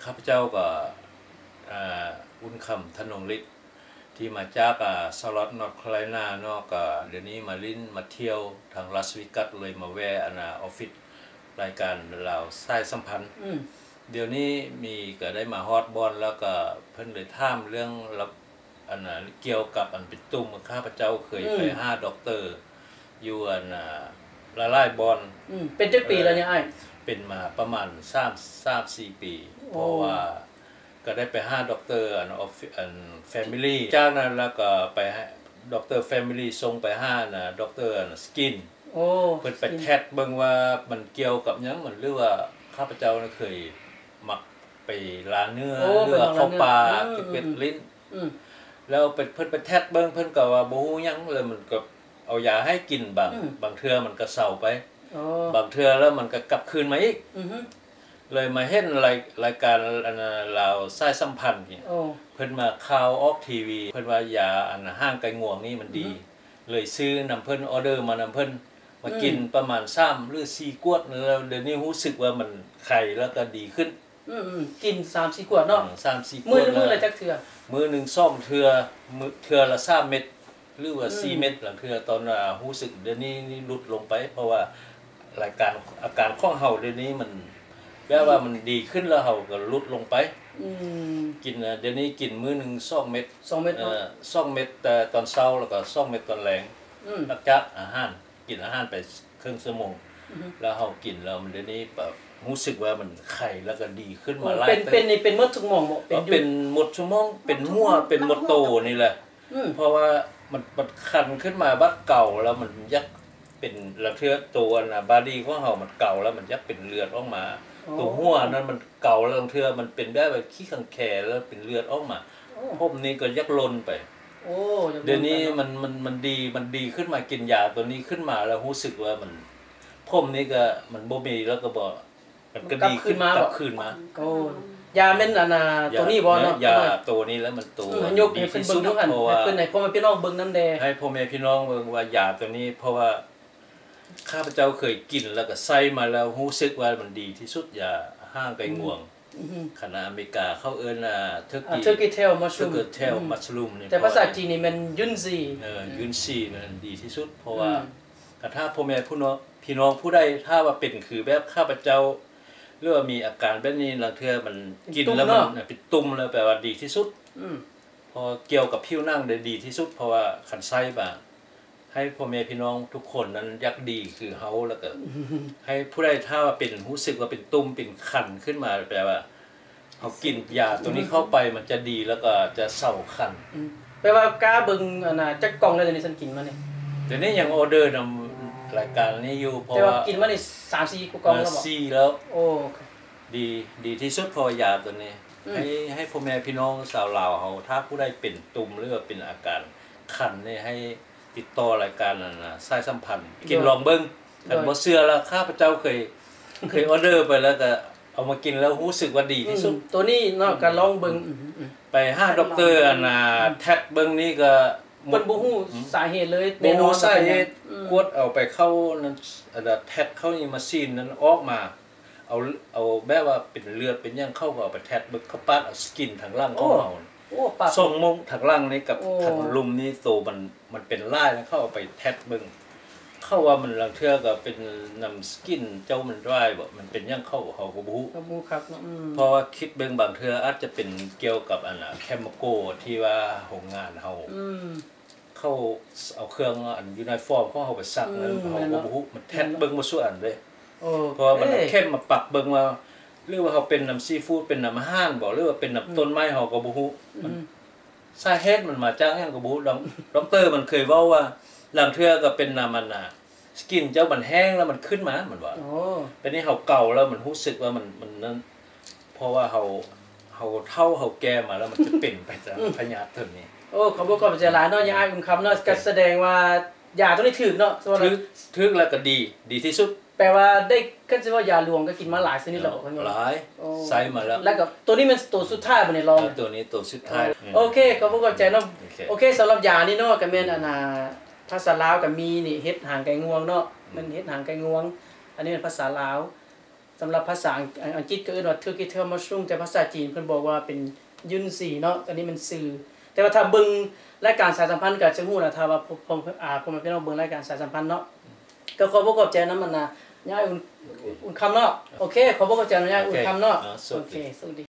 ຂ້າພະເຈົ້າກໍ ອາ ອຸ່ນຄຳ ທະນົງລິດ ທີ່ມາຈາກ ອາ ຊາລອດ ນອດຄາໂຣໄລນາເນາະ, ກໍດຽວນີ້ມາຫຼິ້ນມາທ່ຽວທາງລາສເວກັສ ເລີຍມາແວ່ ອັນ ອາ ອອຟຟິດລາຍການລາວສາຍສຳພັນ. ອືມ ດຽວນີ້ມີ ກໍໄດ້ມາຮອດບ່ອນ ແລ້ວກໍເພິ່ນໄດ້ຖາມເລື່ອງລະ ອັນ ກ່ຽວກັບອັນເປັນຕຸ່ມ. ຂ້າພະເຈົ້າເຄີຍ ອືມ ໄປຫາດັອກເຕີຢູ່ອັນ ອາ ຫຼາຍໆບ່ອນ. ອືມ ເປັນຈັກປີແລ້ວນີ້ອ້າຍ? ເປັນມາປະມານສາມ ສາມສີ່ປີ. ໂອ້ ເພາະວ່າກໍໄດ້ໄປຫາດັອກເຕີອັນ ອອຟ ອັນ Family ຈາກນັ້ນແລ້ວກໍໄປຫາດັອກເຕີ Family ສົ່ງໄປຫາອັນ ດັອກເຕີອັນ Skin. ໂອ້ ເພິ່ນໄປ Skin ແທັດເບິ່ງວ່າມັນກ່ຽວກັບຫຍັງ ມັນ ຫຼືວ່າຂ້າພະເຈົ້ານະເຄີຍມັກໄປລ່າເນື້ອ ໂອ້ ຫຼືວ່າເຂົ້າປ່າ ອືມ ເກັບເບັດຫຼິ້ນ. ອືມ ແລ້ວເພິ່ນ ເພິ່ນໄປແທັດເບິ່ງ ເພິ່ນກໍວ່າບໍ່ຮູ້ຫຍັງ ແລ້ວມັນກໍເອົາຢາໃຫ້ກິນ ບາງ ອືມ ບາງເທື່ອມັນກໍເຊົາໄປ. ໂອ້ ບາງເທື່ອແລ້ວມັນກໍກັບຄືນມາອີກ. ອືຮຶ ເລີຍມາເຫັນລາຍ ລາຍການອັນລາວສາຍສຳພັນນີ້. ໂອ້ ເພິ່ນມາຂ່າວອອກທີວີ ເພິ່ນວ່າຢາອັນຫາງໄກ່ງວງນີ້ມັນດີ. ອືຮຶ ເລີຍຊື້ນຳເພິ່ນ ອໍເດີມານຳເພິ່ນ ມາກິນ ອືມ ປະມານສາມຫຼືສີ່ຂວດ ແລ້ວດຽວນີ້ຮູ້ສຶກວ່າມັນໄຄແລ້ວກໍດີຂຶ້ນ. ອືມໆ ກິນສາມສີ່ຂວດເນາະ. ອືມ ສາມສີ່ຂວດ. ມື້ໜຶ່ງ ແລ້ວ ມື້ລະຈັກເທື່ອ? ມື້ໜຶ່ງສອງເທື່ອ ມື້ ເທື່ອລະສາມເມັດ ຫຼືວ່າ ອືມ ສີ່ເມັດ. ລາງເທື່ອຕອນ ອາ ຮູ້ສຶກ ດຽວນີ້ຫຼຸດລົງໄປ ເພາະວ່າລາຍການ ອາການຂອງເຮົາດຽວນີ້ມັນແບບວ່າ ອືມ ມັນດີຂຶ້ນ ແລ້ວເຮົາກໍຫຼຸດລົງໄປ. ອືມ ກິນ ອາ ດຽວນີ້ກິນມື້ໜຶ່ງສອງເມັດ. ສອງເມັດເນາະ. ເອີ ສອງເມັດ ແຕ່ຕອນເຊົ້າ ແລ້ວກໍສອງເມັດຕອນແລງ. ອືມ ຫຼັງຈາກອາຫານ ກິນອາຫານໄປເຄິ່ງຊົ່ວໂມງ ອືຮຶ ແລ້ວເຮົາກິນແລ້ວ ມັນດຽວນີ້ແບບຮູ້ສຶກວ່າມັນໄຄ ແລ້ວກໍດີຂຶ້ນມາຫຼາຍເຕີບ. ໂອ້ ເປັນ ເປັນນີ້ເປັນໝົດທຸກໝ່ອງບໍ່? ເປັນຢູ່ ເປັນໝົດຊຸມມອງ ເປັນຫົວ ໝົດທຸກໝ່ອງ ເປັນໝົດໂຕນີ້ແຫຼະ. ອືມ ເພາະວ່າມັນ ມັນຄັນຂຶ້ນມາບາດເກົາ ແລ້ວມັນຢາກເປັນ ລາງເທື່ອໂຕອັນນະ body ຂອງເຮົາມັນເກົາ ແລ້ວມັນຢາກເປັນເລືອດອອກມາ. ໂອ້ ໂຕຫົວນັ້ນມັນເກົາ ລາງເທື່ອມັນເປັນແບບວ່າຂີ້ຂັງແຂ ແລ້ວເປັນເລືອດອອກມາ. ໂອ້ ຜົມນີ້ກໍຢາກຫຼົ່ນໄປ. ໂອ້ ຢາກ ດຽວນີ້ ມັນ ມັນ ມັນດີ ມັນດີຂຶ້ນມາ ກິນຢາຕົວນີ້ຂຶ້ນມາແລ້ວຮູ້ສຶກວ່າມັນ ຜົມນີ້ກໍມັນບໍ່ມີ ແລ້ວກໍບໍ່ ມັນກໍດີຂຶ້ນ ມັນກັບຄືນມາ ກັບຄືນມາ. ໂອ້ ຢາແມ່ນອັນນ່າ ຢາ ຕົວນີ້ບໍ່ເນາະ? ຢາຕົວນີ້ແຫຼະ ມັນຕົວ ອືມ ຍົກໃຫ້ເພິ່ນເບິ່ງດູຫັ້ນ ເພາະວ່າ ໃຫ້ເພິ່ນ ໃຫ້ພໍ່ແມ່ພີ່ນ້ອງເບິ່ງນຳແດ່ ໃຫ້ພໍ່ແມ່ພີ່ນ້ອງເບິ່ງວ່າຢາຕົວນີ້ ເພາະວ່າຂ້າພະເຈົ້າເຄີຍກິນ ແລ້ວກໍໃຊ້ມາແລ້ວ ຮູ້ສຶກວ່າມັນດີທີ່ສຸດ ຢາຫາງໄກ່ງວງ. ອືມ ຂະໜາດອາເມລິກາເຂົາເອີ້ນ ອ່າ Turkey ອ່າ Turkey tail mushroom Turkey tail ອືມ mushroom ນີ້ ແຕ່ພາສາຈີນນີ້ແມ່ນຢຸນຊີ. ເອີ ຢຸນຊີນັ້ນດີທີ່ສຸດ ເພາະວ່າ ອືມ ຄັນຖ້າພໍ່ແມ່ຜູ້ນ້ອງ ພີ່ນ້ອງຜູ້ໃດ ຖ້າວ່າເປັນຄືແບບຂ້າພະເຈົ້າ ຫຼືວ່າມີອາການແບບນີ້ ລາງເທື່ອມັນກິນແລ້ວມັນ ເປັນຕຸ່ມເນາະ ເປັນຕຸ່ມ ແລ້ວແປວ່າດີທີ່ສຸດ. ອືມ ເພາະກ່ຽວກັບຜິວໜັງໄດ້ດີທີ່ສຸດ ເພາະວ່າຄັນໃຊ້ມາ ໃຫ້ພໍ່ແມ່ພີ່ນ້ອງທຸກຄົນນັ້ນຢາກດີຄືເຮົາ ແລ້ວກໍໃຫ້ຜູ້ໃດ ຖ້າວ່າເປັນ ຮູ້ສຶກວ່າເປັນຕຸ່ມເປັນຄັນຂຶ້ນມາ ແປວ່າເຮົາກິນຢາຕົວນີ້ເຂົ້າໄປ ມັນຈະດີ ແລ້ວກໍຈະເຊົາຄັນ. ອືມ ແປວ່າກ້າເບິ່ງອັນນ່າ ຈັກກ່ອງແລ້ວ ດຽວນີ້ສັນກິນມານີ້? ດຽວນີ້ຍັງອໍເດີນຳລາຍການນີ້ຢູ່ ເພາະວ່າ ແຕ່ວ່າກິນມານີ້ສາມສີ່ກ່ອງແລ້ວບໍ່? ສີ່ແລ້ວ. ໂອ້ ດີ ດີທີ່ສຸດ ເພາະວ່າຢາຕົວນີ້ ອືມ ໃຫ້ ໃຫ້ພໍ່ແມ່ພີ່ນ້ອງຊາວລາວເຮົາ ຖ້າຜູ້ໃດເປັນຕຸ່ມ ຫຼືວ່າເປັນອາການຄັນນີ້ ໃຫ້ ຕິດຕໍ່ລາຍການອັນນະ ສາຍສຳພັນ ໂດຍ ກິນລອງເບິ່ງ. ໂດຍ ຄັນບໍ່ເຊື່ອລະ ຂ້າພະເຈົ້າເຄີຍ ເຄີຍອໍເດີໄປແລ້ວ ກໍເອົາມາກິນແລ້ວຮູ້ສຶກວ່າດີທີ່ສຸດ. ອືມ ໂຕນີ້ເນາະ ອືມ ກໍລອງເບິ່ງ. ອືມ ອືມ ໄປຫາດັອກເຕີອັນນະ ອືມ ແທັດເບິ່ງນີ້ກໍ ເພິ່ນບໍ່ຮູ້ ອືມ ສາເຫດເລີຍ ບໍ່ຮູ້ສາເຫດ. ແນ່ນອນວ່າເປັນຫຍັງ. ອືມ ກວດເອົາໄປເຂົ້ານັ້ນ ອັນນະ ແທັດເຂົ້ານີ້ ມາຊີນນັ້ນອອກມາ ເອົາ ເອົາແບບວ່າເປັນເລືອດເປັນຫຍັງ ເຂົາກໍເອົາໄປແທັດເບິ່ງ ເຂົາປາດເອົາສະກິນທາງຫຼັງຂອງເຮົາ. ໂອ້ ໂອ້ ປາດ ສອງໂມງທາງຫຼັງນີ້ກັບ ໂອ້ ທາງລຸ່ມນີ້ ໂຕມັນ ມັນເປັນຫຼາຍນະ ເຂົາເອົາໄປແທັດເບິ່ງ ເຂົາວ່າມັນລາງເທື່ອກໍເປັນນຳສະກິນເຈົ້າມັນຫຼາຍບໍ ມັນເປັນຫຍັງ ເຂົາ ເຮົາກໍບໍ່ຮູ້ ເຮົາບໍ່ຮູ້ຄັກເນາະ. ອືມ ເພາະວ່າຄິດເບິ່ງບາງເທື່ອອາດຈະເປັນກ່ຽວກັບອັນນະ chemical ທີ່ວ່າໂຮງງານເຮົາ ອືມ ເຂົາເອົາເຄື່ອງອັນຢູ່ໃນຟອມຂອງເຮົາໄປສັກນັ້ນ ອືມ ເຮົາກໍບໍ່ຮູ້ ແມ່ນເນາະ ມັນແທັດເບິ່ງໝົດສູ່ອັນເດ້. ໂອ້ ເພາະວ່າມັນເອົາເຂັມມາປັກເບິ່ງວ່າ ຫຼືວ່າເຮົາເປັນນຳຊີຟູດ ເປັນນຳອາຫານບໍ ຫຼືວ່າເປັນນຳ ອືມ ຕົ້ນໄມ້ ເຮົາກໍບໍ່ຮູ້ ອືມ ມັນ ສາເຫດມັນມາຈາກຫຍັງກໍບໍ່ຮູ້. ດອກ ອືມ ດອກເຕີມັນເຄີຍເວົ້າວ່າ ລາງເທື່ອກໍເປັນນຳອັນນະ ສະກິນເຈົ້າມັນແຫ້ງແລ້ວມັນຂຶ້ນມາ ມັນວ່າ. ໂອ້ ບາດນີ້ເຮົາເກົາແລ້ວມັນຮູ້ສຶກວ່າມັນ ມັນນັ້ນ ເພາະວ່າເຮົາ ເຮົາເຖົ້າເຮົາແກ່ມາແລ້ວ ມັນຈະເປັນໄປຈາກ ອືມ ພະຍາດຕົວນີ້. ໂອ້ ຂອບຄຸນຂອບໃຈຫຼາຍເນາະ ໂອເຄ ຍາອ້າຍບຸນຄຳເນາະ ໂອເຄ ກໍສະແດງວ່າຢາຕົວນີ້ຖືກເນາະ ຖືກ ຖືກແລ້ວກໍດີ ດີທີ່ສຸດ. ແປວ່າໄດ້ ຄັນຊິວ່າຢາຫຼວງກໍກິນມາຫຼາຍຊະນິດແລ້ວບໍ່? ໂອ້ ຫຼາຍ ໂອ້ ໃຊ້ມາແລ້ວ ແລ້ວກໍຕົວນີ້ແມ່ນຕົວສຸດທ້າຍບໍ່ນີ້ລອງ? ເອີ ຕົວນີ້ຕົວສຸດທ້າຍ. ໂອ້ ອືມ ໂອເຄ ຂອບຄຸນຂອບໃຈເນາະ. ໂອເຄ ໂອເຄ ສຳລັບຢານີ້ເນາະ ກໍແມ່ນ ອືມ ອັນນ່າ ພາສາລາວກໍມີນີ້ ເຫັດຫາງໄກ່ງວງເນາະ. ອືມ ແມ່ນເຫັດຫາງໄກ່ງວງ ອັນນີ້ແມ່ນພາສາລາວ. ສຳລັບພາສາອັງກິດກໍເອີ້ນວ່າ Turkish tail mushroom ແຕ່ພາສາຈີນເພິ່ນບອກວ່າເປັນ Yunzi ເນາະ ອັນນີ້ແມ່ນຊື່. ແຕ່ວ່າຖ້າເບິ່ງລາຍການສາຍສຳພັນກໍຈະຮູ້ແລ້ວ ຖ້າວ່າ ພໍ່ ພໍ່ແມ່ພີ່ນ້ອງເບິ່ງລາຍການສາຍສຳພັນເນາະ. ກໍຂໍບອກຂອບໃຈນຳອັນນ່າ ຍາຍອຸ່ນຄຳເນາະ. ໂອເຄ ຂໍບອກຂອບໃຈນຳຍາຍອຸ່ນຄຳເນາະ. ໂອເຄ ສະຫວັດດີ.